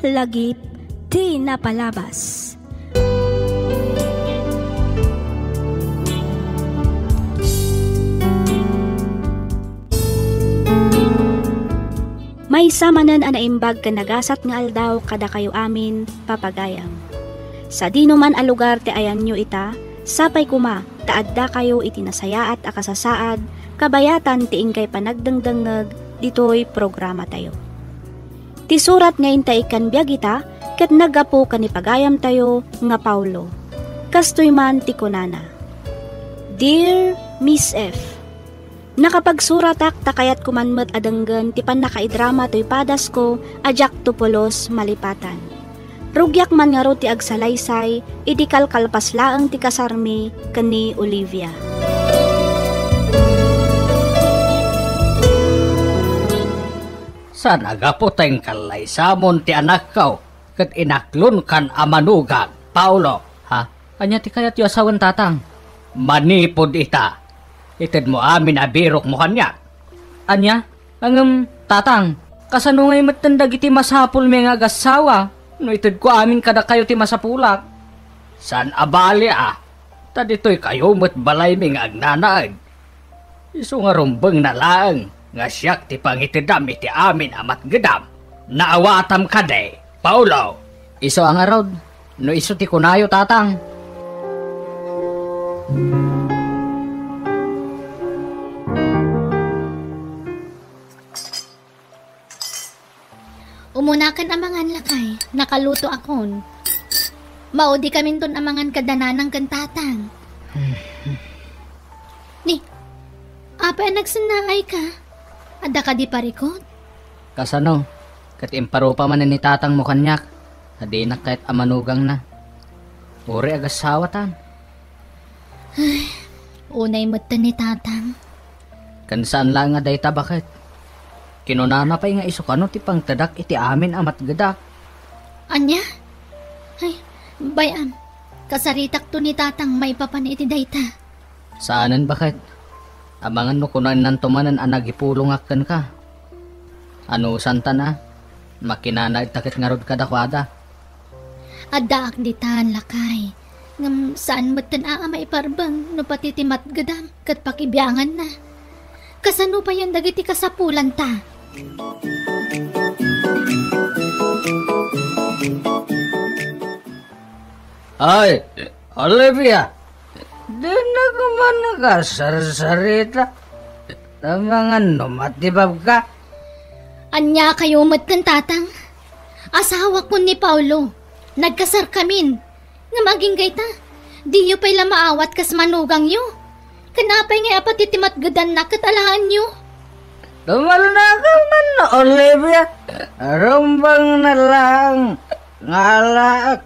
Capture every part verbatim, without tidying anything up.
Lagip ti napalabas. Maysa manen a naimbag ken nagasat nga aldaw kadakayo amin, papagayam. Sadinoman a lugar ti ayanyo ita, sapay koma ta addakayo iti nasayaat a kasasaad kabayatan ti inkay panagdengdengngeg ditoy programatayo. Ti surat nga inta ikkan biag ita ket naggapu ken ni pagayamtayo nga Paulo. Kastoy man ti kunana, Dear Miss F, nakapagsuratak ta kayatko man met a denggen ti pannakaidrama toy padasko a diakto pulos malipatan. Rugiak man ngarud ti agsalaysay idi kalkalpas laeng ti kasarmi ken ni Olivia. Saan a gapu ta inkallaysamon ti anakko ket inaklonkan a manugang, Paulo. Ha? Ania ti kayatyo a sawen, Tatang? Manipud ita, itedmo amin a birokmo kaniak. Ania? Ngem, Tatang, kasano ngay metten dagiti masapulmi nga agassawa no itedko amin kadakayo ti masapulak? Saan a bali a, ta ditoykayo met balaymi nga agnanaed. Isu nga rumbengna laeng nga siak ti pangitedam iti amin a matgedam. Naawatam kadi, Paulo? Isu a ngarud, no isu ti kunayo, Tatang. Umunakan a mangan, lakay. Nakalutoakon. Maudikaminton a mangan kada nanang ken tatang. Ni, apay a nagsennaayka? Adda kadi parikut? Kasano? Ket imparupa manen ni tatangmo kaniak a dinak kayat a manugangna. Uray agassawatan. Ay, unay metten ni tatang. Ken saan laeng a dayta, baket. Kinunana pay nga isu kano ti pangtedak iti amin a matgedak. Ania? Ay, bay-am, kasaritakto ni tatang maipapan iti dayta. Saanen, baket. Amangan no kunannanto manen a nagipulongak kenka. Anusantan a, makinanaedta ket ngarud kadakuada. Addaak ditan, lakay. Ngem saan metten a, a maiparbeng no pati ti matgedam ket pakibianganna. Kasano payen dagiti kasapulanta? Ay, Olivia, dina ka man nakasarsarita. Amangan no matibabka. Ania kayo metten, tatang? Asawakon ni Paulo. Nagkasarkamin. Ngem agingga ita, diyo pay la maawat kas manugangyo. Ken apay ngay a pati ti matgedanna ket alaenyo? Dumalnaka man, Olivia. Rumbeng na lang nga alaek.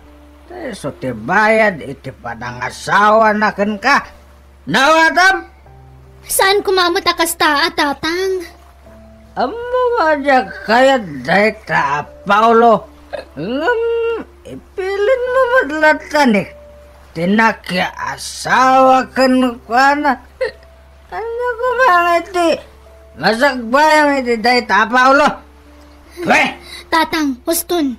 Isu ti bayad iti panangasawana kenka. Naawatam? Saan koma met a kasta a, tatang? Ammom a diak kayat dayta a Paulo. Ngem ipilinmo met latta ni ti nakiasawa kenkuana. Ania koma nga iti masagbayam iti dayta a Paulo? Wen! Tatang, huston.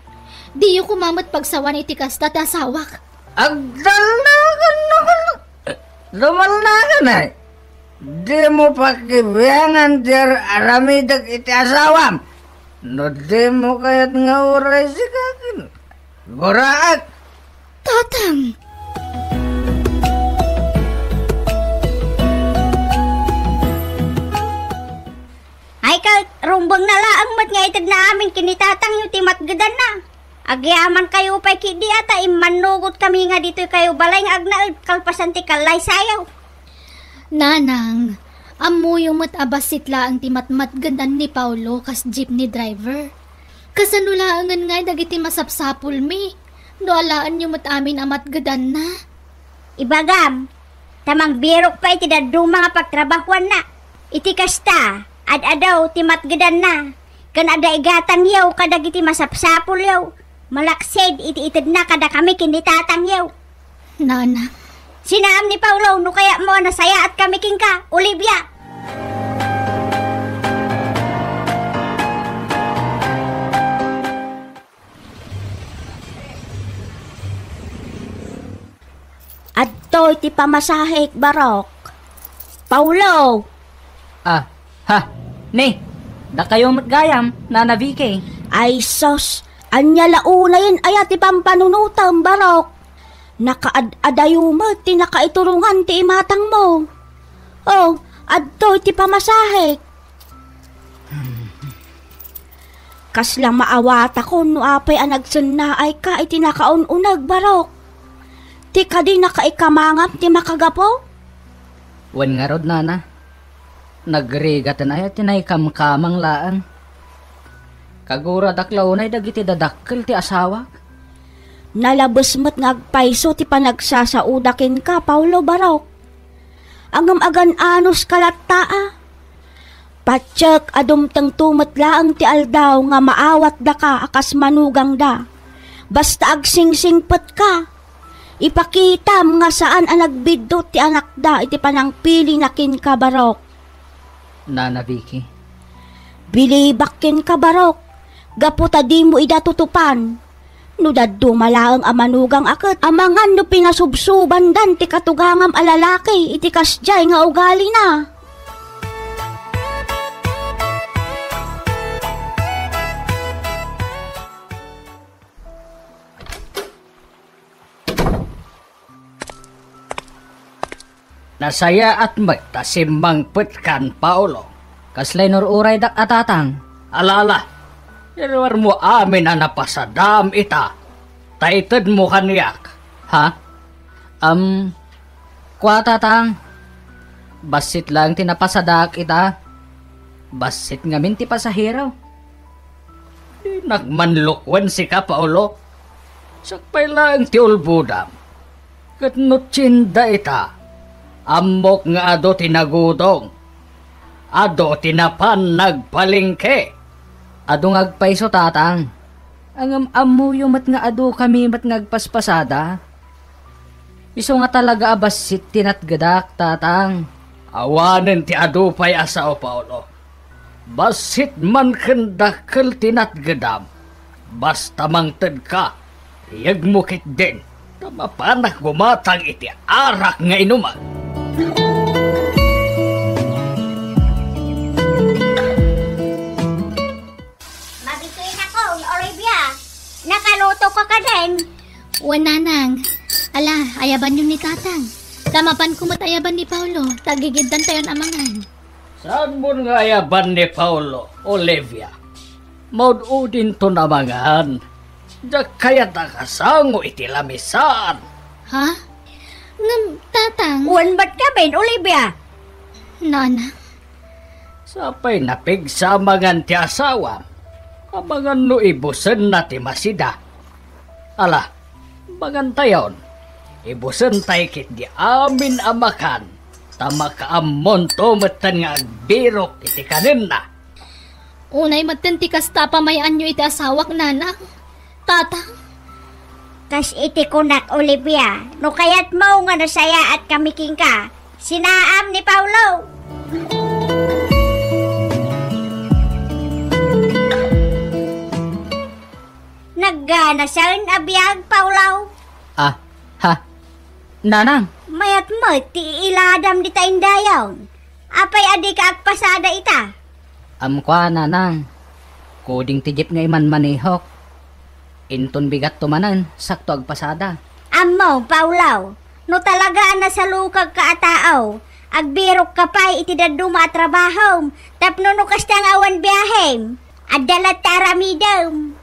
Diyo koma met pagsawan iti kasta ti asawak. Agdalnakan no, dumalnakan, ay. Dimo pakibiangan ti ar-aramidek iti asawam. No dimo kayat nga uray sika ken guraek. Tatang! Ay, ket rumbeng na laeng met nga itedna amin ken ni tatangyo ti matgedanna. Agyamankayo pay ketdi a ta immannugotkami nga ditoykayo balay nga agnaed kalpasan ti kallaysayo. Nanang, ammoyo met a bassit laeng ti matmatgedan ni Paulo kas jeepney driver. Kasano laengen ngay dagiti masapsapulmi no alaenyo met amin a matgedanna? Ibagam, ta mangbirok pay iti dadduma nga pagtrabahuanna. Iti kasta, ad-adaw ti matgedanna, ken adda igatangyo kadagiti masapsapulyo, malaksid iti itedna kadakami ken ni tatangyo. Nanang. Sinaam ni Paulo no kayatmo a nasayaatkami kenka, Olivia. Adtoy ti pamasahek, Barok. Paulo! Ah, ha, ni, dakayo met gayam, Nana Vicky. Ay sus, ania la unayen aya ti pampanunotem, Barok? Nakaad-adayo met ti nakaiturongan ti imatangmo. Oh, adtoy ti pamasahek. Kasla maawatakon no apay a nagsennaayka iti nakaun-uneg, Barok. Ti kadi nakaikamangam ti makagapu? Wen ngarud, Nana. Nagrigaten aya ti naikamkamang laeng. Kaguradak la unay dagiti dadakkel ti asawak. Nalabes met nga agpayso ti panagsasaoda kenka, Paulo, Barok. Ngem agan-anoska latta a. Patiek a dumtengto met laeng ti aldaw nga maawatdaka a kas manugangda. Basta agsingsingpetka. Ipakitam nga saan a nagbiddut ti anakda iti panangpilina kenka, Barok. Nana Vicky. Bilibak kenka, Barok, gapu ta dimo ida tutupan. No dadduma laeng a manugang a ket amangan no pinasubsubandan ti katugangam a lalaki iti kasdiay nga ugalina. Nasayaat met ta simmangpetkan, Paolo. Kasla inur-uraydak a tatang. Ala, ala. Iruarmo amin a napasadam ita, ta itedmo kaniak. Ha? Am, kua, tatang. Bassit laeng ti napasadak ita. Bassit ngamin ti pasahero. Dinak manlukuen sika, Paolo. Sakbay laeng ti ulbodam. Ket no tienda ita, ammok nga adu ti nagudong. Adu ti napan nagpalengke. Adu nga agpayso, tatang. Ngem ammoyo met nga adu kami met nga agpaspasada. Isu nga talaga a bassit ti natgedak, tatang. Awanen ti adu pay a sao, Paolo. Bassit man ken dakkel ti natgedam. Basta mangtedka, riyegmo ketdin, ta mapanak gumatang iti arak nga inumem. Mabituinakon, Olivia. Nakaluto ka kadin? Wen, nanang. Ala, ayabanyo ni tatang. Ta mapanko met ayaban ni Paolo, ta agigiddantayon a mangan. Saanmon nga ayaban ni Paolo, Olivia? Maud-udinton a mangan. Diak kayat a kasango iti lamisaan. Ha? Ngem, tatang. Wen met ngamin, Olivia. Nanang. Sapay napigsa a mangan ti asawam. Amangan no ibusenna ti masida. Ala, mangantayon. Ibusentay ketdi amin a makan, ta makaammonto metten nga agbirok iti kanenna. Unay metten ti kasta a pamay-anyo iti asawak, nanang. Tatang. Kas iti kunak, Olivia, no kayatmo nga nasayaat kami kenka, sinaam ni Paolo. Nagganasen a biag, Paolo. Ah, ha? Nanang. Mayat met ti iiladam dita indayon. Apay a dika agpasada ita? Am kua, nanang. Kuding ti jeep nga imanmanehok. Inton bigatto manen, sakto agpasada. Ammom, Paolo, no talaga a nasalukagka a tao, agbirokka pay iti dadduma a trabahom, tapno no kasta nga awan biahem, adda latta aramidem.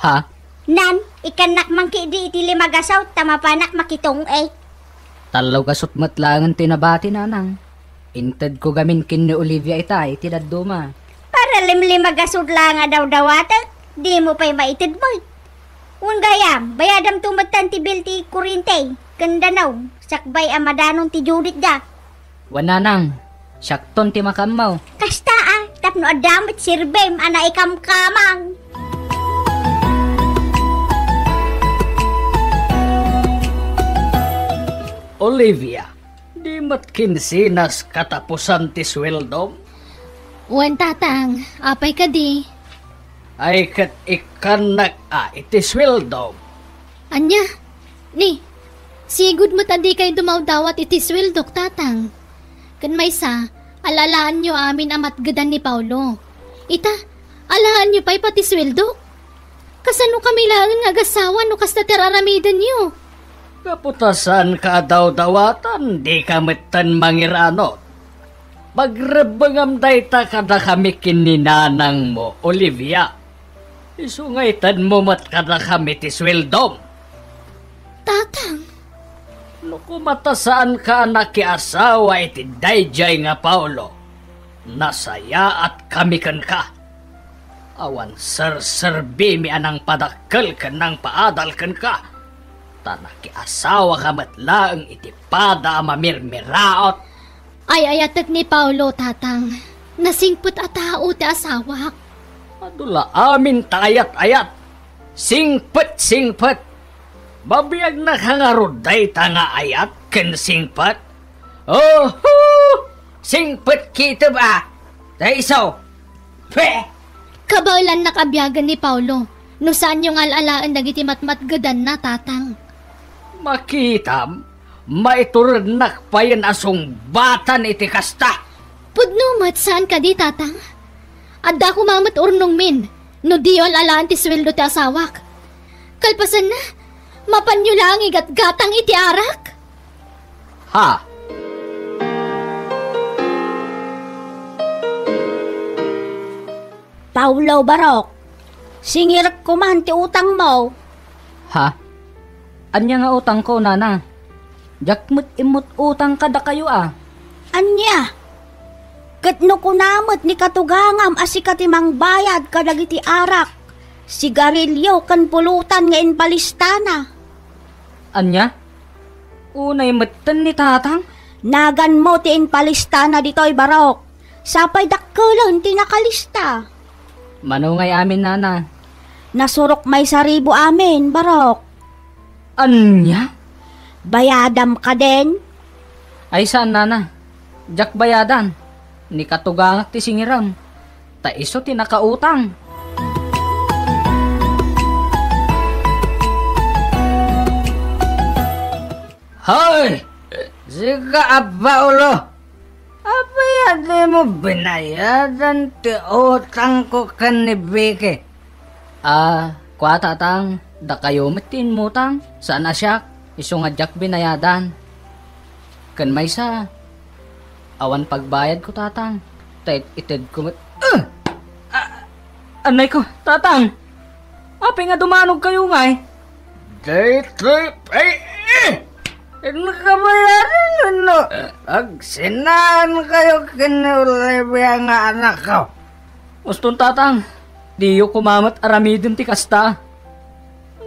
Ha? Nan, ikannak man ketdi iti lima gasut ta mapanak makitong-ek. Tallo gasut met laengen ti nabati, nanang. Intedko gamin ken ni Olivia ita iti dadduma. Para limlima gasut laeng a dawdawatek, dimo pay maited met. Wen gayam, bayadamto metten ti bill ti kurente ken danum, sakbay a madanon ti due date da. Wen, nanang, siakton ti makaammo. Kasta a, tapno adda met serbim a naikamkamang. Olivia, di met kinsinas katapusan ti sueldom? Wen, tatang, apay kadi? Ay ket ikkannak a iti sueldom. Ania? Ni, Sigud met a dikay dumawdawat iti sueldok, Tatang. Ken maysa, al-alaenyo amin a matgedan ni Paolo. Ita, alaenyo pay pati sueldok? Kasano kami laeng nga agasawa no kasta ti ar-aramidenyo? Gapu ta saanka a dawdawatan, dika metten mangiranut. Pagrebbengam dayta kadakami ken ni nanangmo, Olivia. Isu nga itedmo met kadakami ti sueldom. Tatang. No koma ta saanka a nakiasawa iti daydiay nga Paolo, nasayaatkami kenka. Awan serserbimi a nangpadakkel ken nangpaadal kenka, ta nakiasawaka met laeng iti pada a mamirmiraot. Ay-ayatek ni Paolo, Tatang. Nasingpet a tao ti asawak. Adu la amin ta ayat-ayat. Singpet, singpet. Mabiagnaka ngarud dayta nga ayat ken singpet? Oho! Singpet kitaem a. Ta isu. Pe! Kabaelannak a biagen ni Paolo no saanyo nga al-alaen dagiti matmatgedanna, Tatang. Makitam, maiturednak payen a sungbatan iti kasta. Pudno met saan kadi, Tatang? Adda koma met urnongmin no diyo al-alaen ti sueldo ti asawak. Kalpasanna, mapanyo laeng igatgatang iti arak? Ha? Paolo, barok, singirek koman ti utangmo. Ha? Ania nga utangko, nana? Diak met immut-utang kadakayo a. Ania? Ket no kuna met ni katugangam a sika ti mangbayad kadagiti arak, sigarilio ken pulutan nga impalistana. Ania? Unay metten ni tatang? Naganmo ti impalistana ditoy, barok. Sapay dakkelen ti nakalista. Mano ngay amin, nana? Nasurok maysa ribu amin, barok. Ania? Bayadam kadin? Ay, saan, nana. Diak bayadan. Ni katugangak ti singirem. Ta isu ti nakautang. Hoy! Sika a Paolo! Apay a dimo binayadan ti utangko ken ni Vicky? Ah, kua, tatang, dakayo met ti immutang, saan a siak, isu nga diak binayadan. Ken maysa, awan pagbayadko, tatang, ta it-itedko met. Ah! Ah! Anayko, tatang! Apay nga dumanogkayo ngay? Daytoy pay, eh! Inkabayadan wenno agsinaankayo ken ni Olivia nga anakko? Uston, tatang, diyo koma met aramiden ti kasta.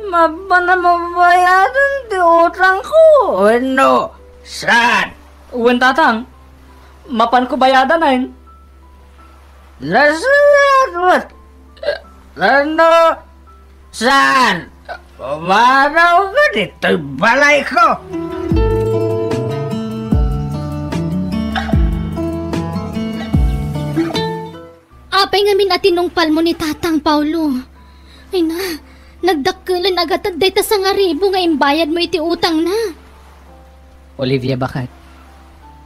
Mapan a mabayadan ti utangko wenno saan? Wen, tatang, mapanko bayadanen. Nasayaat met. Ano? Saan? Pumanawka ditoy balayko. Apay ngamin a tinungpalmo ni Tatang Paolo? Ay na, nagdakkelen a gatad dayta sangaribu nga imbayadmo iti utangna. Olivia, baket,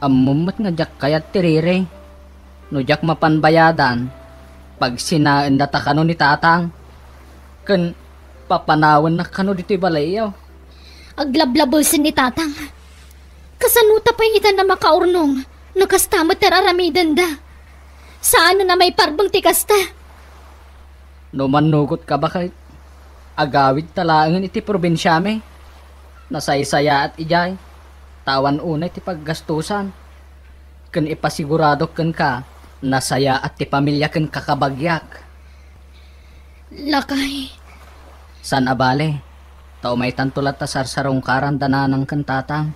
ammom met nga diak kayat ti riri. No diak mapan bayadan, pagsinaendata kano ni tatang. Ken papanawennak kano ditoy balayyo. Aglablabesen ni tatang. Kasano ta pay ita a makaurnong no kasta met ti ar-aramidenda? Saanen a maiparbeng ti kasta. No mannugotka, baket, agawidta laengen iti probinsiami. Nasaysayaat idiay, ta awan unay ti paggastosan. Ken ipasiguradok kenka, nasayaat ti pamilya ken kakabagiak. Lakay. Saan a bale, ta umaytanto latta sarsarungkaran da nanang ken tatang.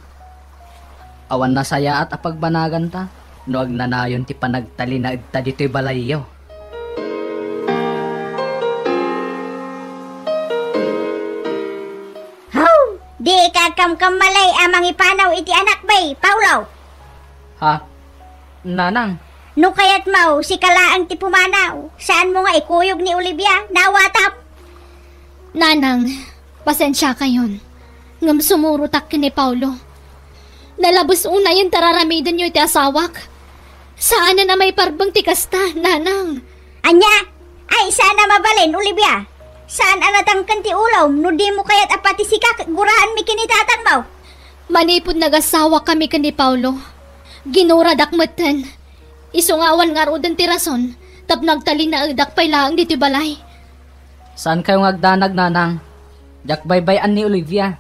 Awan nasayaat a pagbanaganta no agnanayon ti panagtalinaedta ditoy balayyo. Haw! Dika kamkammalay a mangipanaw iti anak, bay, Paolo. Ha? Nanang. No kayatmo, sika laeng ti pumanaw. Saanmo nga ikuyog ni Olivia, naawatam. Nanang, pasensiakayon. Ngem sumurotak ken ni Paolo. Nalabes unayen ta ar-aramidenyo iti asawak. Saanen a maiparbeng ti kasta, nanang. Ania? Ay, saan a mabalin, Olivia. Saan a natangken ti ulom no dimo kayat a pati sika ket guraanmi ken ni tatangmo. Manipud nagasawakami ken ni Paolo, ginuradak metten. Isu nga awan ngaruden ti rason tapno agtalinaedak pay laeng ditoy balay. Saankayo nga agdanag, nanang. Diak baybay-an ni Olivia.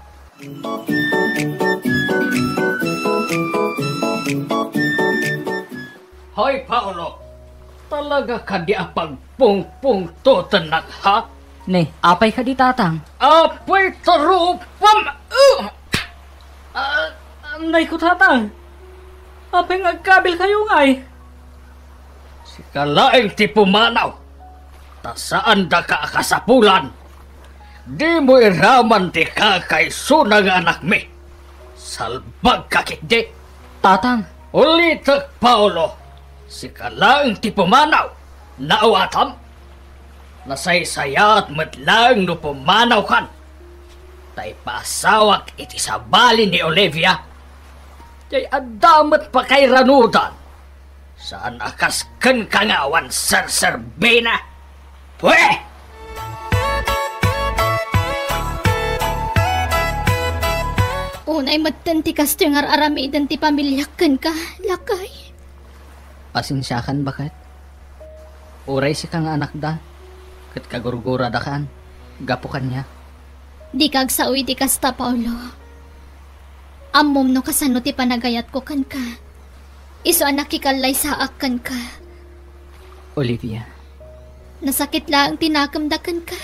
Hoy, Paolo! Talaga kadi a pagpungpungtotennak, ha? Ne, apay kadi, tatang? Apay tarupam! Uh! Ah, anay ko, tatang. Apay nga agkabilkayo ngay? Sika laeng ti pumanaw, ta saandaka a kasapulan. Dimo iraman ti kakaisuna nga anakmi. Salbagka ketdi. Tatang. Ulitek, Paolo, sika laeng ti pumanaw. Naawatam? Nasaysayaat met laeng no pumanawkan. Ta ipaasawak iti sabali ni Olivia. Jay adda met pakairanudan. Saan a kas kenka nga awan serserbina. Pwe! Unay metten ti kastoy nga ar-aramiden ti pamiliak kenka, lakay. Pasensiakan, baket. Uray sika nga anakda, ket kagurguradakan gapu kaniak. Dika agsao iti kasta, Paolo. Ammom no kasano ti panagayatko kenka. Isu a nakikallaysaak kenka. Olivia. Nasakit laeng ti nakemda kenka.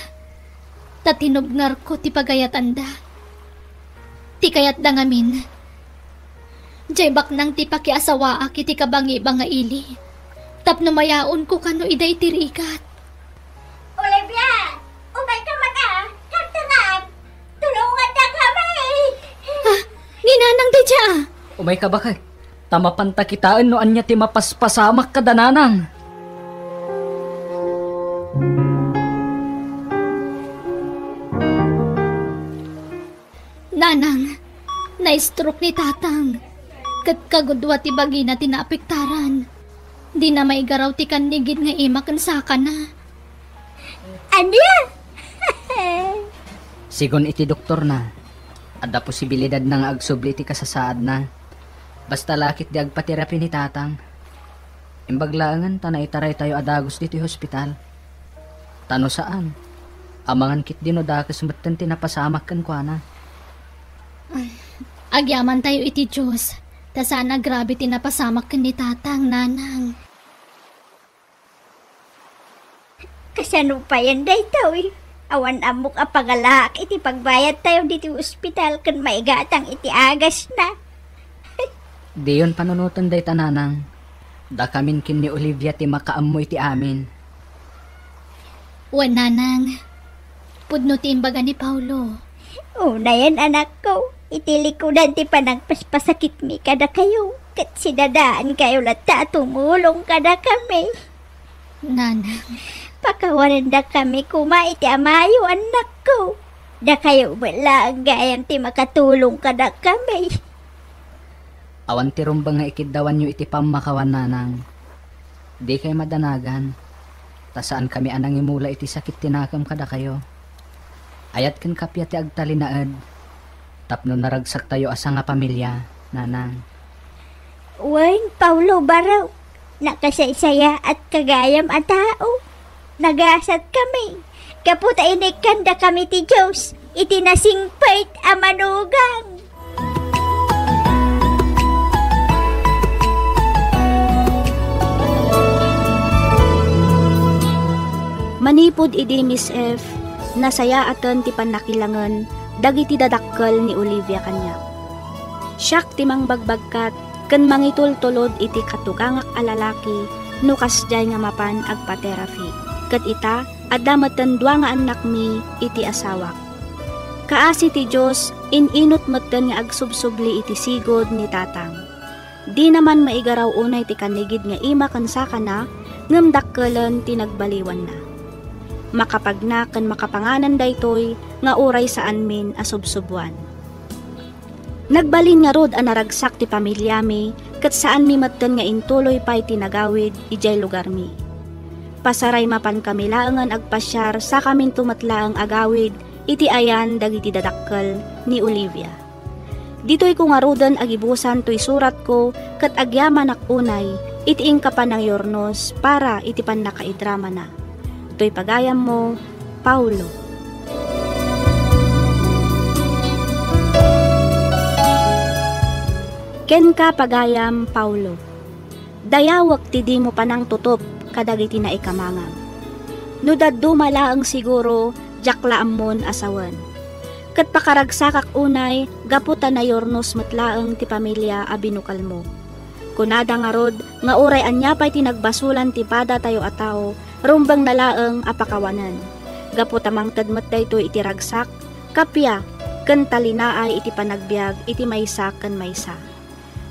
Ta tinubngarko ti pagayatanda. Ti kayatda ngamin, jay baknang ti pakiasawaak iti kabangiba nga ili, tapno mayaonko kano ida iti rigat. Olivia! Umayka met a! Kartangan! Tulongandakami! Ah, ni Nanang daydiay a! Umayka, baket, ta mapanta kitaen no ania ti mapaspasamak kada Nanang. Nanang, na-stroke ni Tatang. Ket kagudua ti bagina ti naapektaran. Dina maigaraw ti kannigid nga ima ken sakana. Ania? Sigun iti doktorna, adda posibilidadna nga agsubli ti kasasaadna. Basta la ketdi agpaterapi ni Tatang. Imbag laengen ta naitaraytayo a dagus ditoy hospital. Ta no saan, amangan ketdi no dakes metten ti napasamak kenkuana. Ay, agyamantayo iti Dios, ta saan a grabe ti napasamak ken ni Tatang, Nanang. Kasano payen daytoy? Awan ammok a pagalaak iti pagbayadtayo ditoy ospital ken maigatang iti agasna. Diyon panunoten dayta, Nanang. Dakamin ken ni Olivia ti makaammo iti amin. Wen, Nanang. Pudno ti imbaga ni Paolo. Unayen, anakko, iti likudan ti panagpaspasakitmi kadakayo, ket sidadaankayo latta a tumulong kadakami. Nanang. Pakawanendakami koma iti amayo, annakko. Dakayo met laeng gayam ti makatulong kadakami. Awan ti rumbeng nga ikiddawanyo iti pammakawan, Nanang. Dikay madanagan, ta saankami a nangimula iti sakit ti nakem kadakayo. Ayat ken kappia ti agtalinaed tapno naragsaktayo a sangapamilia, Nanang. Wen, Paolo, barok, nakasaysayaat ka gayam a tao. Nagasatkami gapu ta inikkandakami ti Dios iti nasingpet a manugang. Manipud idi Miss F, nasayaaten ti pannakilangen dagiti dadakkel ni Olivia kaniak. Siak ti mangbagbagkat ken mangitultulod iti katugangak a lalaki no kasdiay nga mapan agpa-therapy. Ket ita, adda metten dua nga annakmi iti asawak. Kaasi ti Dios, in-inut metten nga agsubsubli iti sigud ni Tatang. Dina man maigaraw unay ti kannigid nga ima ken sakana, ngem dakkelen ti nagbaliwanna. Makapagna ken makapanganan daytoy nga uray saanmin a subsubuan. Nagbalin ngarud a naragsak ti pamiliami, ket saanmi metten nga intuloy pay ti nagawid idiay lugarmi. Pasaray mapankami laengen agpasiar sakaminto met laeng agawid iti ayan dagiti dadakkel ni Olivia. Ditoyko ngaruden agibusan toy suratko ket agyamanak unay iti inka panangiyurnos para iti pannakaidramana. Toy pagayammo, Paulo. Kenka, pagayam Paulo. Dayawek ti dimo panangtutup kadagiti naikamangam. No dadduma laeng siguro, diak la ammon a sawen. Ket pakaragsakak unay gapu ta nayurnos met laeng ti pamilia a binukelmo. Kunada ngarud nga uray ania pay ti nagbasolan ti padatayo a tao, rumbengna laeng a pakawanen. Gapu ta mangted met daytoy iti ragsak, kappia, ken talinaay iti panagbiag iti maysa ken maysa.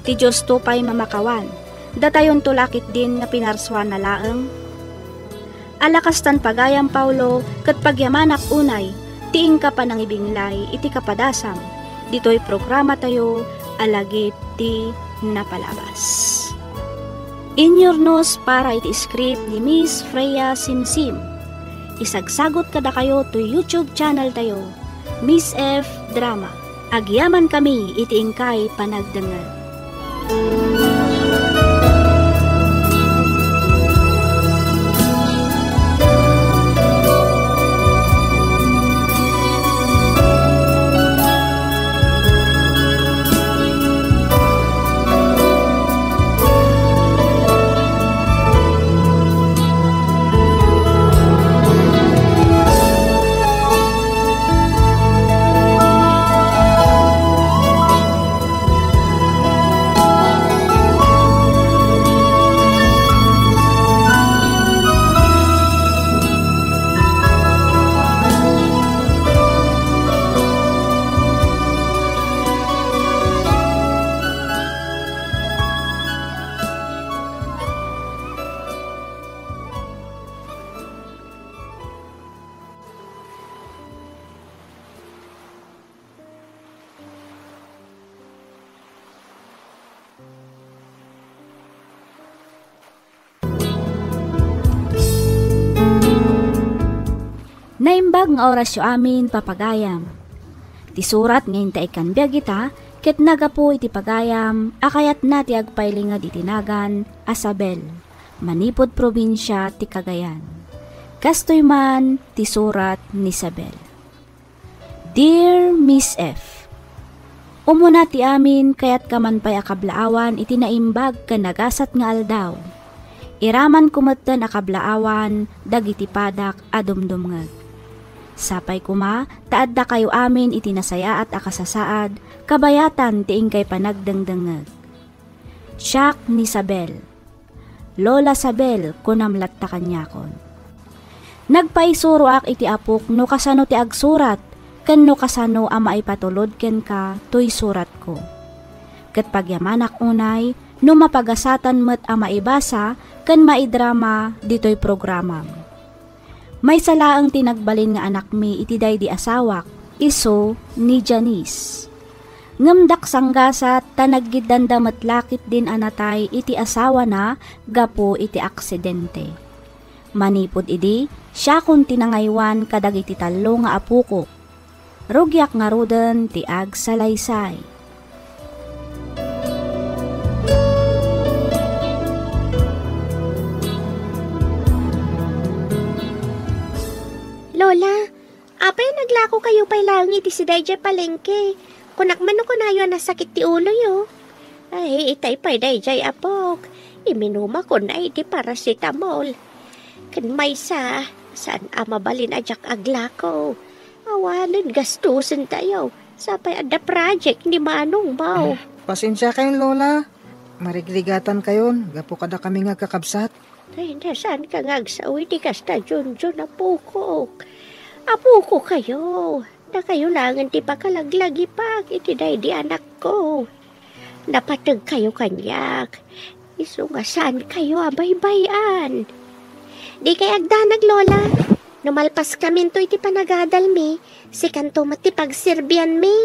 Ti Diosto pay mamakawan, datayonto la ketdin nga pinarsuana laeng? Ala kastan, pagayam Paulo, ket pagyamanak unay ti inka panangibinglay iti kapadasam ditoy programatayo a Lagip ti Napalabas. Inyurnos para iti script ni Miss Freya Simsim. Isagsagot kadakayo toy YouTube channel tayo, Miss F Drama. Agyamankami iti inkay panagdengngeg. Naimbag nga orasyo amin, papagayam. Ti surat nga inta ikkan biag ita, ket nagapu iti pagayam a kayatna ti agpailinged iti nagan a Sabel, manipud probinsia ti Cagayan. Kastoy man ti surat ni Sabel. Dear Miss F, umuna ti amin, kayatka man pay a kablaawan iti naimbag ken nagasat nga aldaw. Iramanko metten a kablaawan dagiti padak a dumdumngeg. Sapay koma ta addakayo amin iti nasayaat a kasasaad, kabayatan ti inkay panagdengdengngeg. Siak ni Sabel. Lola Sabel, kunam latta kaniakon. Nagpaisuroak iti apok no kasano ti agsurat ken no kasano a maipatulod kenka toy suratko. Ket pagyamanak unay no mapagasatan met a maibasa ken maidrama ditoy programam. Maysa laeng ti nagbalin nga anakmi iti daydi asawak, isu ni Janice. Ngem dak sanggasat ta naggiddanda met la ketdin a natay iti asawana gapu iti aksidente. Manipud idi, siakon ti nangaywan kadagiti tallo nga apokok. Rugiak ngaruden ti agsalaysay. Lola, apay naglakokayo pay laeng iti sidaydiay palengke? Kunak man no kunayo a nasakit ti uloyo. Ay, itay pay daydiay, apok. Iminumakon iti paracetamol. Ken maysa, saan a mabalin a diak aglako. Awanen gastusen tayo. Sapay adda project ni manong mo. Pasensiakayon, Lola. Marigrigatankayon gapu kadakami nga agkakabsat. Ay, nasaanka nga agsao iti kasta, Junjun, apokok? Apokokayo. Dakayo laengen ti pakalaglagipak iti daydi anakko. Napategkayo kaniak. Isu nga saankayo a baybay-an. Dikay agdanag, Lola. No malpaskaminto iti panagadalmi, sikanto met ti pagserbianmi.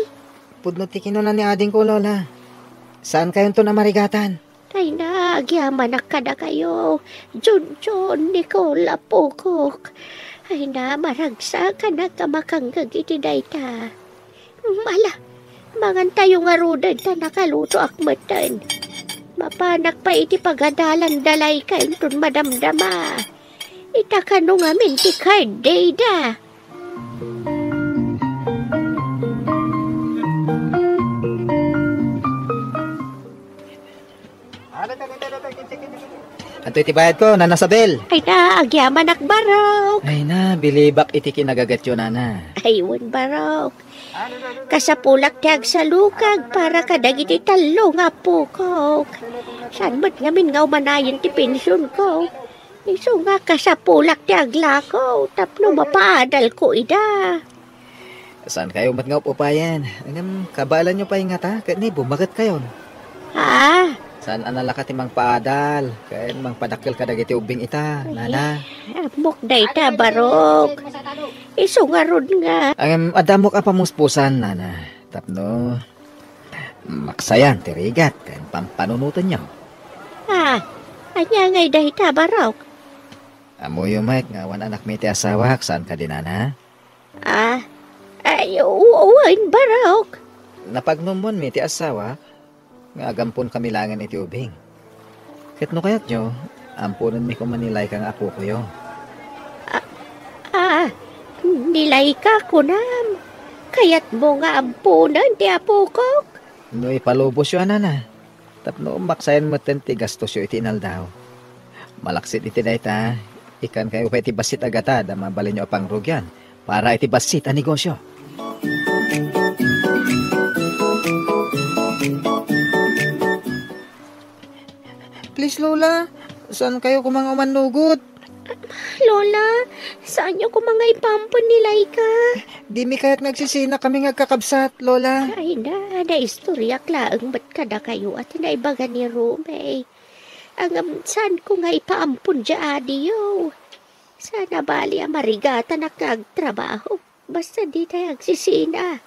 Pudno ti kinuna ni adingko, Lola. Saankayonton a marigatan. Ay na, agyamanak kadakayo. Junjun, Nicole, apokok. Ay na, maragsakanak a makangngeg iti dayta. Ala, mangantayo ngaruden ta nakalutoak metten. Mapanak pay iti pagadalan da Laika inton madamdama. Ita kano ngamin ti card dayta. Adtoy ti bayadko, Nana Sabel. Ay na, agyamanak barok. Ay na, bilibak iti kinagagatyo, Nana. Ay, wen, barok. Kasapulak ti agsalukag para kadagiti tallo nga apokok. Saan met ngamin nga umanayen ti pensionko? Isu nga kasapulak ti aglako tapno mapaadalko ida. Saankayo met nga up-upayen? Ngem kabaelanyo pay ngata ket ni bummagetkayon. Ah. Saan a nalaka ti mangpaadal ken mangpadakkel kadagiti ubbing ita, Nana? Ammok dayta, barok. Isu ngarud nga. Ngem adda ammok a pamuspusan, Nana. Tapno maksayan ti rigat ken pampanunotenyo. Ah, ania ngay dayta, barok? Ammoyo met nga awan anakmi ti asawak, saan kadi, Nana? Ah, ay, u-, wen, barok. Napagnumonmi ti asawak nga agamponkami laengen iti ubing. Ket no kayatyo, amponenmi koma ni Laika nga apokoyo. Ah, ah, ni Laika, kunam? Kayatmo nga amponen ti apokok? No ipalubosyo a, Nana, tapno maksayan metten ti gastosyo iti inaldaw. Malaksid iti dayta, ikkankayo pay iti bassit a gatad a mabalinyo a pangrugian para iti bassit a negosyo. Please, Lola, saankayo koma nga umannugod? Lola, saanyo koma nga ipaampon ni Laika? Dimi kayat nga agsisina kami nga agkakabsat, Lola. Ay na, naistoriak laeng met kadakayo a ti naibaga ni Romeo. Ngem saanko nga ipaampon diay adiyo. Saan a bali a marigatanak nga agtrabaho. Basta ditay agsisina.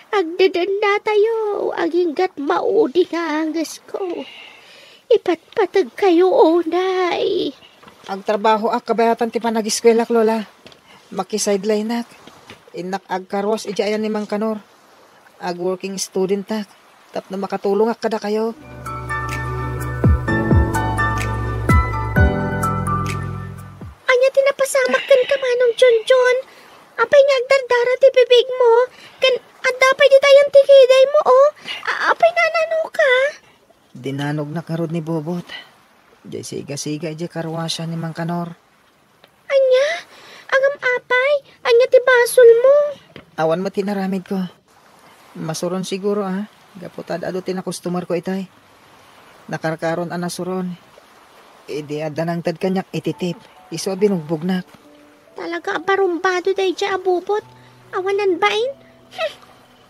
Agdedennatayo, aginggat maudi nga angesko. Ipatpategkayo unay. Agtrabahoak kabayatan ti panagiskuelak, Lola. Makisideline-ak. Innak agkarwas idiay ayan ni Mang Kanor. Ag-working student-ak tapno makatulongak kadakayo. Ania ti napasamak kenka, Manong Junjun? Apay nga agdardara ti bibigmo? Ken adda pay dita ayan ti kidaymo, o? A-, apay nananoka? Dinanognak ngarud ni Bobot. Diay sigasiga idiay karwasan ni Mang Kanor. Ania? Ngem apay, ania ti basolmo? Awan met ti inaramidko. Masuron siguro, a, gapu ta ad-adu ti nakustomerko itay. Nakarkaron a nasuron. Idi adda nangted kaniak iti tip, isu a binugbognak. Talaga a barumbado daydiay a Bobot. Awanan bain? Hmm.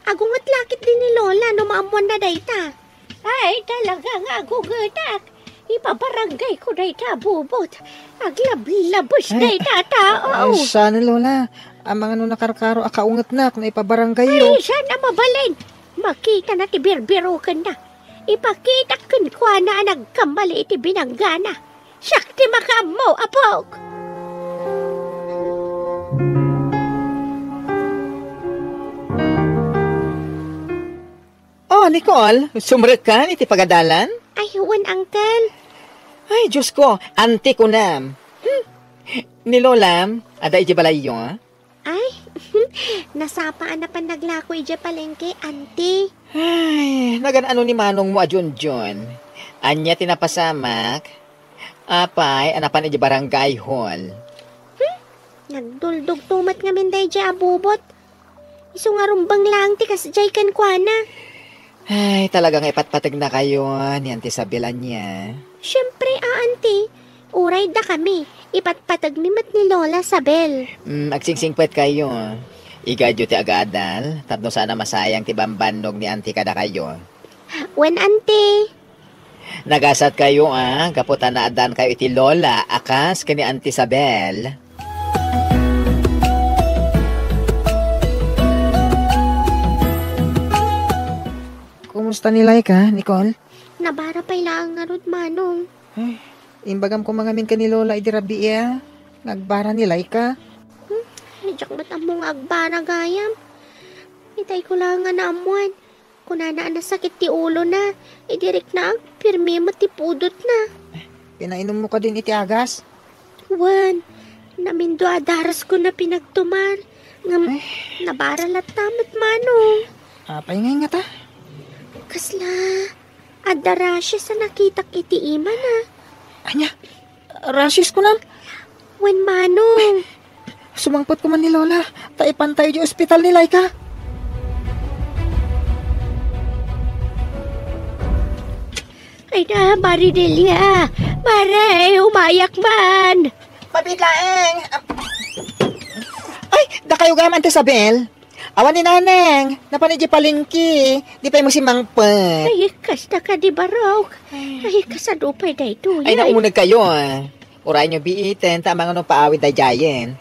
Agunget la ketdi ni Lola no maammoanna dayta. Ay, talaga nga agungetak. Ipabaranggayko dayta a Bobot. Aglablabes dayta a tao. Ay, saan, Lola. Amangan no nakarkaro a kaungetnak no ipabaranggayyo. Ay, saan a mabalin? Makitana ti birbirokenna. Ipakitak kenkuana a nagkamali iti binanggana. Siak ti makaammo, apok! Oh, Nicole, sumrekkan iti pagadalan? Ay, wen, Uncle. Ay, Diyos ko, auntie ko nam. Hmm. Ni Lolam, adda iti balayyo, a? Ay, nasapa a napan naglako idiay palengke, auntie. Ay, nagan-ano ni manongmo a Junjun? Ania ti napasamak? Apay a napan idiay barangay hall? Hmm? Nagduldugto met ngamin daydiay a Bobot. Isu nga rumbeng laeng ti kasdiay kenkuana. Ay, talaga nga ipatpategnakayo ni Auntie Isabel ania? Siempre, a, Auntie. Uray dakami, ipatpategmi met ni Lola Isabel. Mm, agsingsingpetkayo. Igayyo ti agaadal, tapno saan a masayang ti bambannog ni Auntie kadakayo. Wen, Auntie. Nagasatkayo, a, gapu ta naaddaankayo iti Lola a kas ken ni Auntie Isabel. Kumusta ni Laika, Nicole? Nabara pay laeng ngarud, Manong. Ay, imbagam koma ngamin ken ni Lola idi rabii a nga agbara ni Laika. Hmm, diak met ammo nga agbara gayam. Itay ko laeng nga naammuan. Kunana a nasakit ti ulona. Idi riknaek, pirmi met ti pudotna. Pinainummo kadin iti agas? Wen, namindua a darasko na pinagtumar. Ngem, Ay. nabara latta met, Manong. Apay ngay ngata? Kasla, adda rashes a nakitak iti imana. Ania? Rashes kunam? Wen, Manong. Sumangpet koma ni Lola, ta ipantayo idiay ospital ni Laika. Ay na, Maridelia. Mare, umayak man. Mabit laeng. Ay, dakayo gayam, Auntie Isabel. Awan ni Nanang, napan idiay palengke. Di pay met sumangpet. Ay, kasta kadi, Barok. Ay, kasano pay daytoy? Ay, nauneg kayo, ah. Uray nyo biiten, ta amangan no paawid daydiayen.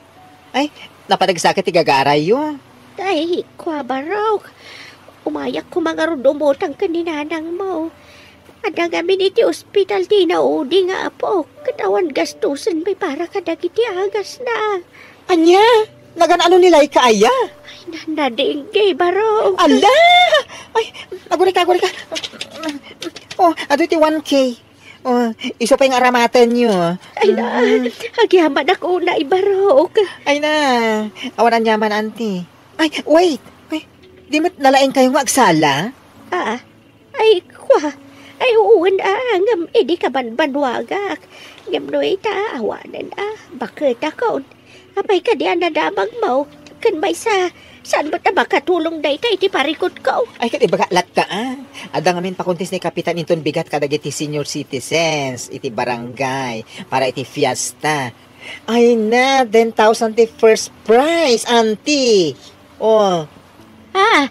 Ay, napadagsaket ti gagarayyo. Ay, kua, Barok. Umayak koma ngarud umutang ken ni nanangmo. Adda ngamin iti ospital ti inaudi nga apok, ket awan gastusen pay para kadagiti agasna. Ania? Nagan-ano ni Laika aya? Ay, na-, nadengge, Barok. Ala! Ay, agurika, agurika. Oh, adu ti one K. Oh, isu pay nga aramatenyo. Ay na, Mm. agyamanak unay, Barok. Ay na, awan aniaman, Auntie. Ay, wait! Ay, di met nalaingkayo nga agsala? Ah, ay, kua. Ay, wen, ah, ngem idi kabanbanwagak. Ngem no ita, awanen, ah, baketakon. Apay kadi a nadamagmo? Ken maysa, saan met a makatulong dayta iti parikutko? Ay, ket ibaga latta, ah. Adda ngamin pakuntis ni Kapitan inton bigat kadagiti senior citizens iti barangay para iti fiesta. Ay na, ten thousand ti first prize, Auntie. Oh. Ah,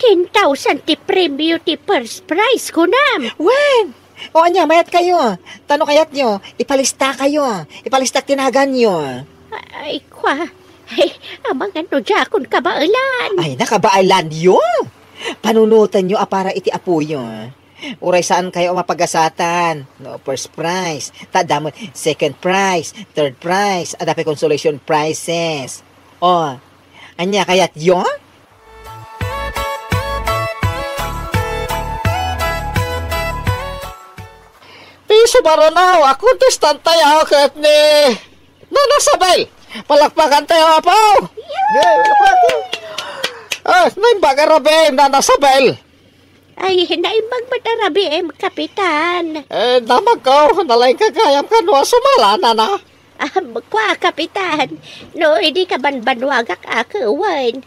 ten thousand ti premyo ti first prize, kunam? Wen! O ania, mayat kayo. Ta no kayatyo, ipalista kayo. Ipalistak ti naganyo. Ay, kua. Ay, amangan no diakon kabaelan. Ay, nakabaelanyo. Panunotenyo a para iti apoyo. Uray saan kayo a mapagasatan. No, first prize. Ta adda met second prize, third prize, adda pay consolation prizes. O, ania kayatyo? Ti sumaruno a kontestante tayo ket ni Nana Sabel. Palakpakan tayo, Apo! Yay! Palakpakan! Ah, naimbag a rabii, Nana Sabel. Ay, naimbag met a rabiim, Kapitan. Eh, damagko, nalaingka gayam kano a sumala, Nana. Ah, kua, Kapitan. No, idi kabanbanwagak a kewen.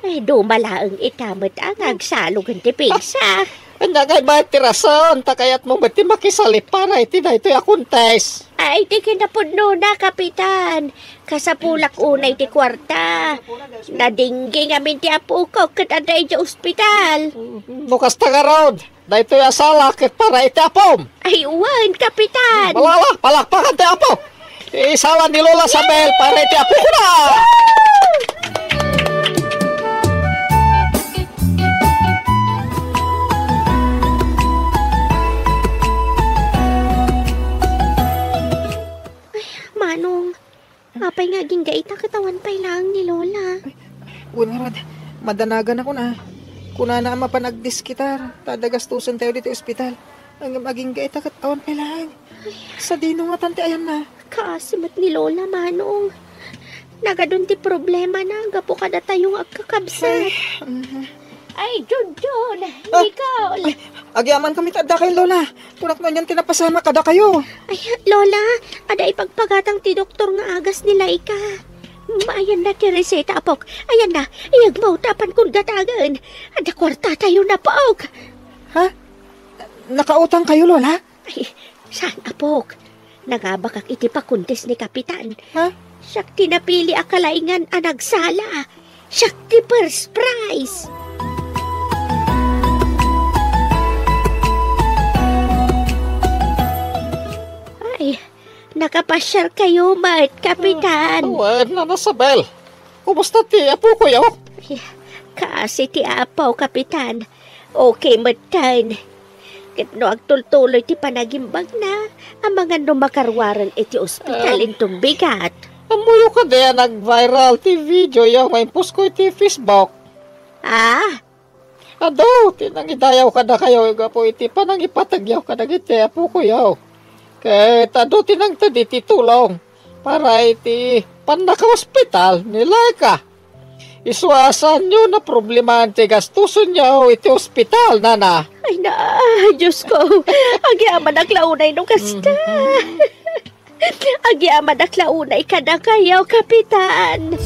Ay, duma laeng ita met a nga agsalog ti pigsa. Ania ngay met ti rason, ta kayatmo met ti makisali para iti daytoy a contest? Ay, ti kinapudnona, Kapitan. Kasapulak unay ti kuarta. Nadinggi ngamin ti apok ket adda idiay ospital. No kasta ngarud, daytoy a sala ket para iti apom. Ay, wen, Kapitan. Malala, palakpakan ti apo. Isala ni Lola Sabel para iti apokona. Ay, Manong, apay nga agingga ita ket awan pay laeng ni Lola? Ay, wen ngarud, madanaganakon a. Kunana a mapan agdiskitar, ta adda gastusen tayo ditoy ospital. Ngem agingga ita ket awan pay laeng. Sadino ngatan ti ayanna? Kaasi met ni Lola, Manong. Nagadun ti problemana gapu kadatayo nga agkakabsat. Ay, mhm. Ay, Junjun, Ah, Nicole. Ay, agyamankami ta adda kayo, Lola. Kunak no anian ti napasamak kadakayo. Ay, Lola, adda ipagpagatang ti doktor nga agas ni Laika. Ayanna ti reseta, apok. Ayanna, iyegmo ta apankon gatagen. Adda kuartatayo, apok. Ha? Nakautang kayo, Lola? Ay, saan, apok? Nangabakak iti pakuntis ni Kapitan. Ha? Siak ti napili a kalaingan a nagsala. Siak ti first prize. Ay, nakapasiar kayo met, Kapitan. Ah, wen, Nana Sabel. Kumusta ti apokoyo? Ay, kaasi ti apo, Kapitan. Okay metten. Ket no agtultuloy ti panagimbagna, amangan no makaruaren iti ospital. Em, inton bigat. Ammoyo kadi a nag-viral ti videoyo nga imposko iti Facebook? Ah? Adu ti nangidayaw kadakayo gapu iti panangipategyo kadagiti apokoyo. Ket adu ti nangted iti tulong para iti pannakaospital ni Laika. Isu a saanyo naproblemaan ti gastosenyo iti ospital, nana. Ay na, Diyos ko, agyamanak la unay no kasta. Mhm. Agyamanak la unay kadakayo, Kapitan.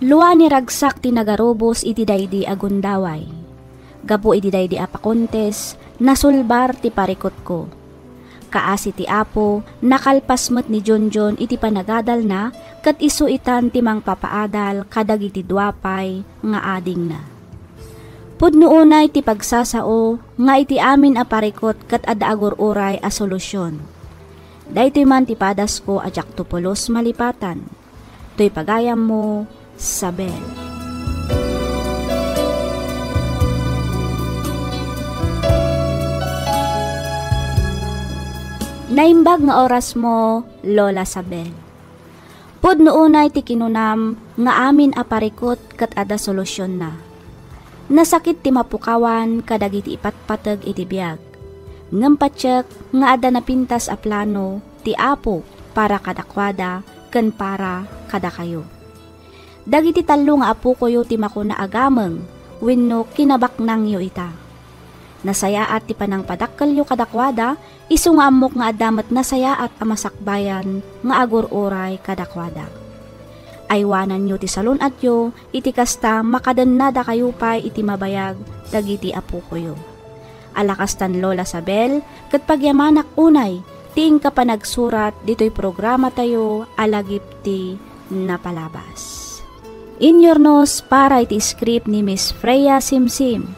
Lua ni ragsak ti nagarubos iti daydi a gundaway. Gapu iti daydi a pakontes, nasulbar ti parikutko. Kaasi ti Apo, nakalpas met ni Junjun iti panagadalna ket isu itan ti mangpapaadal kadagiti dua pay nga adingna. Pudno unay ti pagsasao nga iti amin a parikut ket adda agur-uray a solusyon. Daytoy man ti padasko a diakto pulos malipatan. Toy pagayammo, Sabel. Naimbag nga orasmo, Lola Sabel. Pudno unay ti kinunam nga amin a parikut ket adda solusionna. Nasakit ti mapukawan kadagiti ipatpateg iti biag. Ngem patiek nga adda napintas a plano ti Apo para kadakuada ken para kadakayo. Dagiti tallo nga apokoyo ti makuna a gameng wenno kinabaknangyo ita. Nasayaat ti panangpadakkelyo kadakuada, isu nga ammok nga adda met nasayaat a masakbayan nga agur-uray kadakuada. Aywananyo ti salun-atyo, iti kasta, makadennadakayo pay iti mabayag dagiti apokoyo. Ala kastan, Lola Sabel, ket pagyamanak unay ti inka panagsurat ditoy programatayo a Lagip ti Napalabas. Inyurnos para iti script ni Miss Freya Simsim.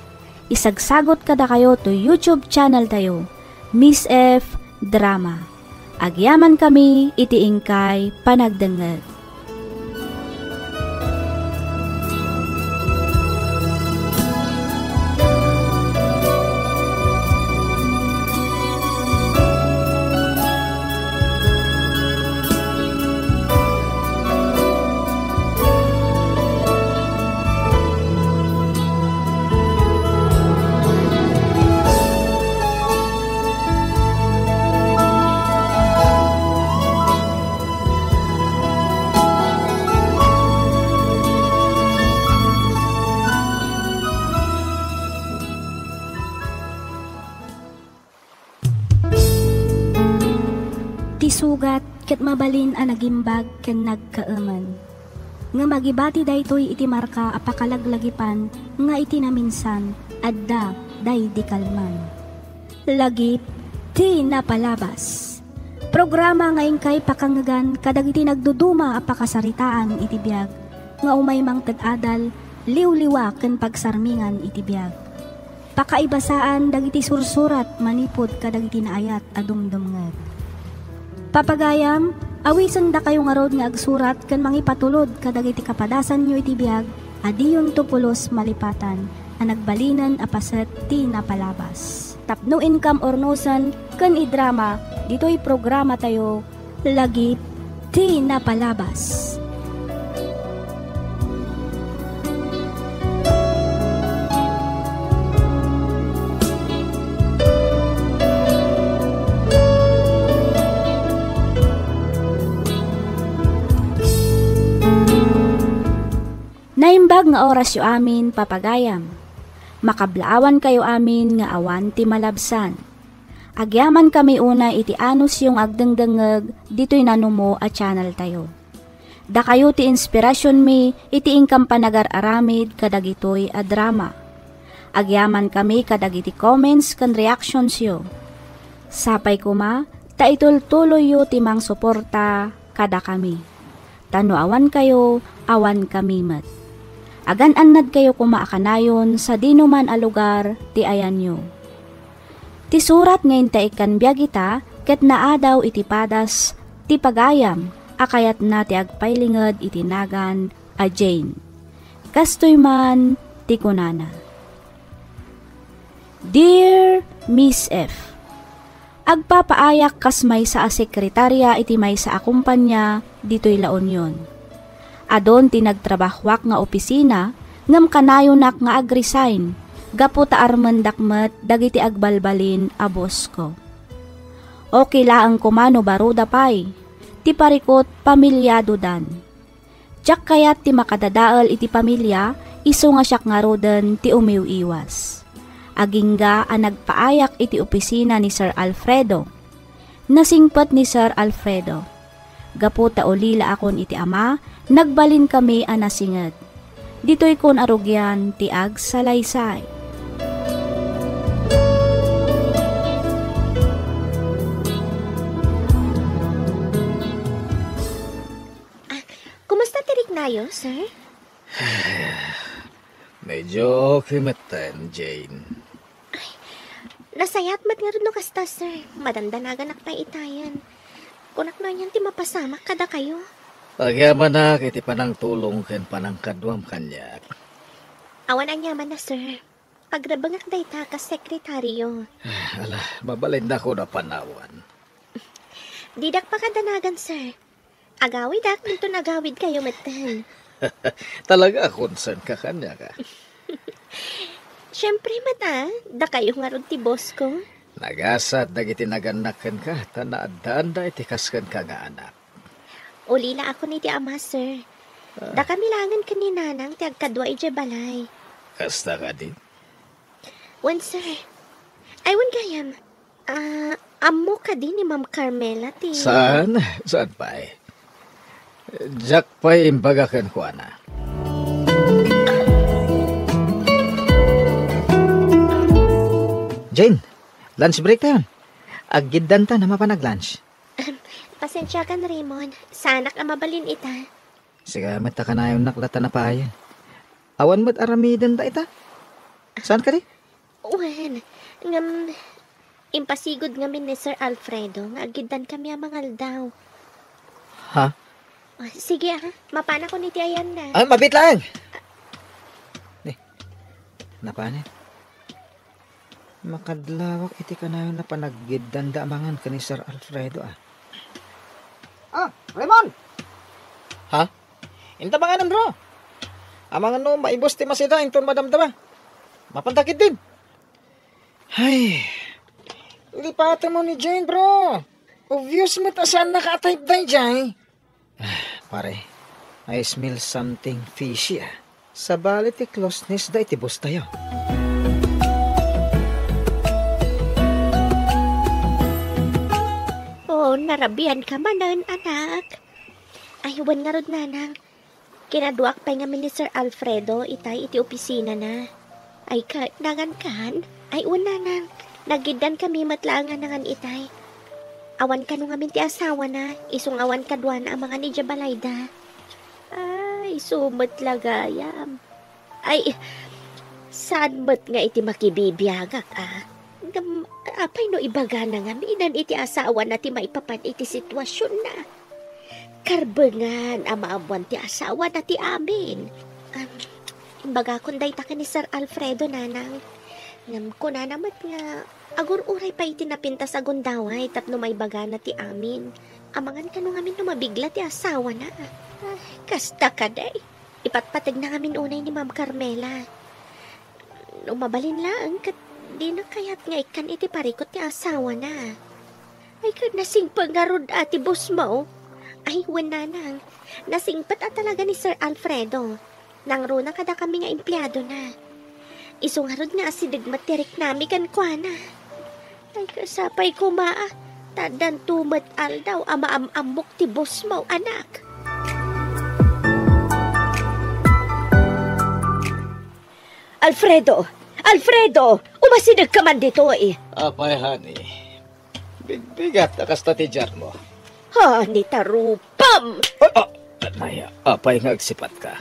Isagsagot kadakayo to YouTube channel tayo, Miss F Drama. Agyamankami iti inkay panagdengngeg. Ti sugat ket mabalin a nagimbag ken nagkaemen. Ngem agibati daytoy iti marka a pakalaglagipan nga iti naminsan, adda daydi kalman. Lagip ti Napalabas. Programa nga inkay pakangngegan kadagiti nagduduma a pakasaritaan iti biag nga umay mangted adal, liwliwa ken pagsarmingan iti biag. Pakaibasaan dagiti sursurat manipud kadagiti naayat a dumdumngeg. Papagayam, awisendakayo ngarud nga agsurat ken mangipatulod kadagiti kapadasanyo iti biag a diyonto pulos malipatan a nagbalinen a paset ti napalabas. Tapno inkam urnosen ken idrama ditoy programatayo, Lagip ti Napalabas. Naimbag nga orasyo amin, papagayam. Makablaawankayo amin nga awan ti malabsan. Agyamankami unay iti anusyo nga agdengdengngeg ditoy nanumo a channeltayo. Dakayo ti inspirasionmi iti inkam panagar-aramid kadagitoy a drama. Agyamankami kadagiti comments ken reactionsyo. Sapay koma ta itultuloyyo ti mangsuporta kadakami. Ta no awankayo, awankami met. Agan-annadkayo koma a kanayon sadinoman a lugar ti ayanyo. Ti surat nga intaikkan biag ita ket naadaw iti padas ti pagayam a kayatna ti agpailinged iti nagan a Jane. Kastoy man ti kunana, "Dear Miss F, agpapaayak kas maysa a sekretaria iti maysa a kumpanya ditoy La Union. Adun ti nagtrabahoak nga opisina ngem kanayonak nga agresign gapu ta armendak met dagiti agbalbalin a bosko. Okay laeng koma no baruda pay ti parikut, pamiliadodan. Diak kayat ti makadadael iti pamilia isu nga siak ngaruden ti umiw-iwas. Agingga a nagpaayak iti opisina ni Sir Alfredo. Nasingpet ni Sir Alfredo. Gapu ta ulilaakon iti ama, nagbalinkami a nasinged. Ditoykon a rugian ti agsalaysay." Ah, kumusta ti riknayo, sir? Medyo okay metten, Jane. Ay, nasayaat met ngarud no kasta, sir. Madandanaganak pay itayen. Kunak no anian ti mapasamak kadakayo. Agyamanak iti panangtulong ken panangkaduam kaniak. Awan aniamanna, sir. Agrebengak dayta kas sekretario. Ala, mabalinda kono a panawan. Didak pakadanagan, sir. Agawidak inton agawidkayo metten. Talaga a concern ka kaniak, a. Siempre met, a, dakayo ngarud ti boss ko. Nagasat dagiti nagannak kenka ta naaddaanda iti kas kenka nga anak. Ulilaakon iti ama, sir. Ah. Dakami laengen ken ni Nanang ti agkadua idiay balay. Kasta kadi? Wen, sir. Ay, wen gayam. Ah, ammo kadi ni Ma'am Carmela ti Saan? Saan pay? Diak pay imbaga kenkuana. Jane, lunch break tayon. Aggiddanta a mapan ag-lunch. Ahem, pasensiakan, Raymond. Saanak a mabalin ita. Sika met ta kanayonnak latta napayen. Awan met aramidenda ita. Saan kadi? Wen, ngem impasigud ngamin ni Sir Alfredo nga aggiddankami a mangaldaw. Ha? Ah, sige, a, mapanakon iti ayanna. Ah, mabit laeng. Ni, napanen? Makadlawak iti kanayon a panaggiddanda a mangan ken ni Sir Alfredo, a. Ah, Raymond! Ha? Inta manganem, bro. Amangan no maibus ti masida inton madamdama. Mapanta ketdin. Hay. Lipatem mo ni Jane, bro. Obvious met a saanna ka a type daydiay. Ah, pare, I smell something fishy, a. Sabali ti closeness da iti boss tayo. Oh, narabian ka manen, anak. Ay, wen ngarud, Nanang. Kinaduak pay ngamin ni Sir Alfredo itay iti opisinana. Ay, ket, nagankan? Ay, wen, Nanang. Naggiddakami met laeng a nangan itay. Awan kano ngamin ti asawana, isu nga awan kaduana a mangan idiay balayda. Ay, isu met la gayam. Ay, saan met nga iti makibibiagak, a? Ngem, apay no ibagana ngamin iti asawana ti maipapan iti situasionna? Karbengan a maammoan ti asawana ti amin. Am, imbagakon dayta ken ni Sir Alfredo, Nanang. Ngem kunana met nga agur-uray pay iti napintas a gundaway tapno maibagana ti amin. Amangan kano ngamin no mabigla ti asawana. Ah, kasta kadi. Ipatpategna ngamin unay ni Ma'am Carmela. No mabalin laeng ket dina kayat nga ikkan iti parikut ti asawana. Ay, ket nasingpet ngarud a ti boss mo. Ay, wen, Nanang. Nasingpet a talaga ni Sir Alfredo. Nangruna kadakami nga empleadona. Isu ngarud nga asideg met ti riknami kenkuana. Ay, kasapay koma, a, ta addanto met aldaw a maam-ammok ti boss mo, anak. Alfredo! Alfredo! Umasideg ka man ditoy! Apay, honey. Bigbigat a kasta ti diarmo. Honey, tarupam! Ah, ah, nay, apay nga agsipat ka?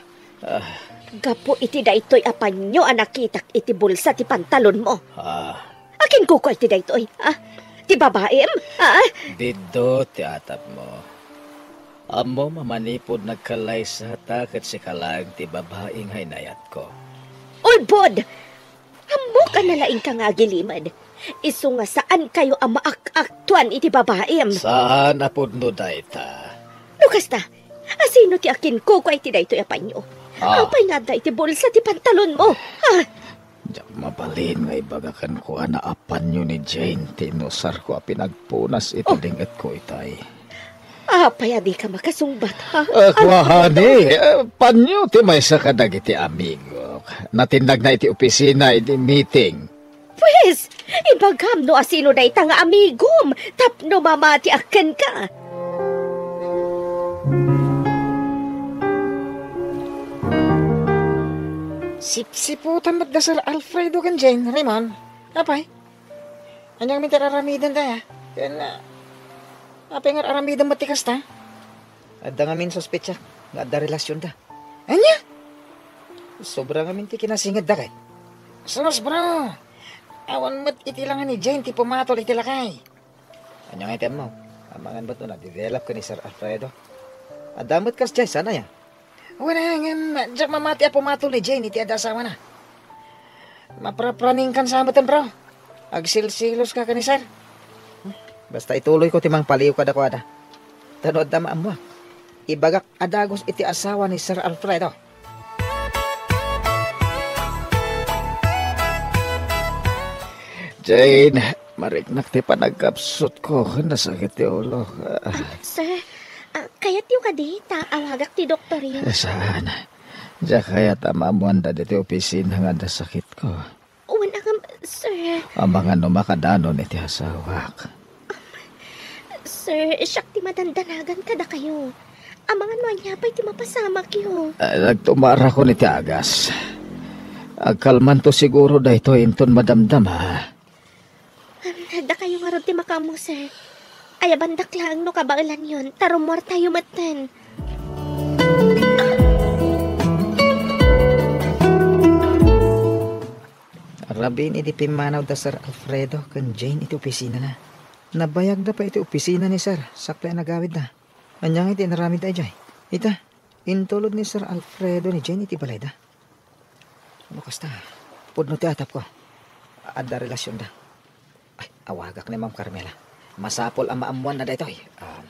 Ah. Gapu iti daytoy a panyo a nakitak iti bulsa ti pantalonmo. Ah. A, Kenkukuay ti daytoy, ha? Ti babaim, ha? Didto ti atapmo. Ammom a manipud nagkallaysata ket sika laeng ti babai nga inayatko. Ulbod! Ammok a nalaingka nga agilimed. Isu nga saankayo a maak-aktuan iti babaim. Saan a pudno dayta. No kasta, asino ti akinkukuay ti daytoy a panyo? Ah. Apay nga adda iti bulsa ti pantalonmo? Ah. Diak mabalin nga ibaga kenkuana a panyo ni Jane ti inusarko a pinagpunas iti Oh. lingetko itay. Apay a dika makasungbat, ha? Ah, kuahani, eh, panyo ti maysa kadagiti amigok. Natinnagna iti opisina idi meeting. Pues, ibagam no asino dayta nga amigom tapno mamatiak kenka. Sipsiputan met da Sir Alfredo ken Jane, Raymond. Apay? Ania ngamin ti ar-aramidenda, a? Ken, ah, apay nga ar-aramidem met ti kasta? Adda ngamin suspetsak nga adda relasionda. Ania? Sobra ngamin ti kinasingedda ket. Sus, bro! Awan met iti langa ni Jane ti pumatol iti lakay. Ania nga itedmo? Amangan met no na-develop ken ni Sir Alfredo. Adda met kas Jane, saan aya? Wen, ngem, diak mamati a pumatol ni Jane iti adda asawana. Maprapraningkan sa metten, bro. Agsilsilos ka ken ni Sir. Basta ituloyko ti mangpaliw kadakuada. Ta no adda maammoak, ibagak a dagus iti asawa ni Sir Alfredo. Jane, mariknak ti panagkapsutko. Nasakit ti ulo. Sir, ah, kayatyo kadi ta awagak ti doktoryo? Eh, saan. Diak kayat a maammoanda ditoy opisina nga adda sakitko. Wen, ngem, sir. Amangan no makadanon iti asawak. Sir, siak ti madandanagan kadakayo. Amangan no ania pay ti mapasamakyo. Ah, nagtumarakon iti agas. Agkalmanto siguro daytoy inton madamdama. Dakayo ngarud ti makaammo, sir. Ayabandak laeng no kabaelanyon, ta rummuartayo metten. Rabin idi pimmanaw da Sir Alfredo ken Jane iti opisinana. Nabayagda pay iti opisina ni Sir, sakbay a nagawidda. Ania nga iti inaramidda idiay? Ita, intulod ni Sir Alfredo ni Jane iti balayda. No kasta, pudno ti atapko. Adda relasionda. Ay, awagak ni Ma'am Carmela. Masapul a maammoanna daytoy. Um,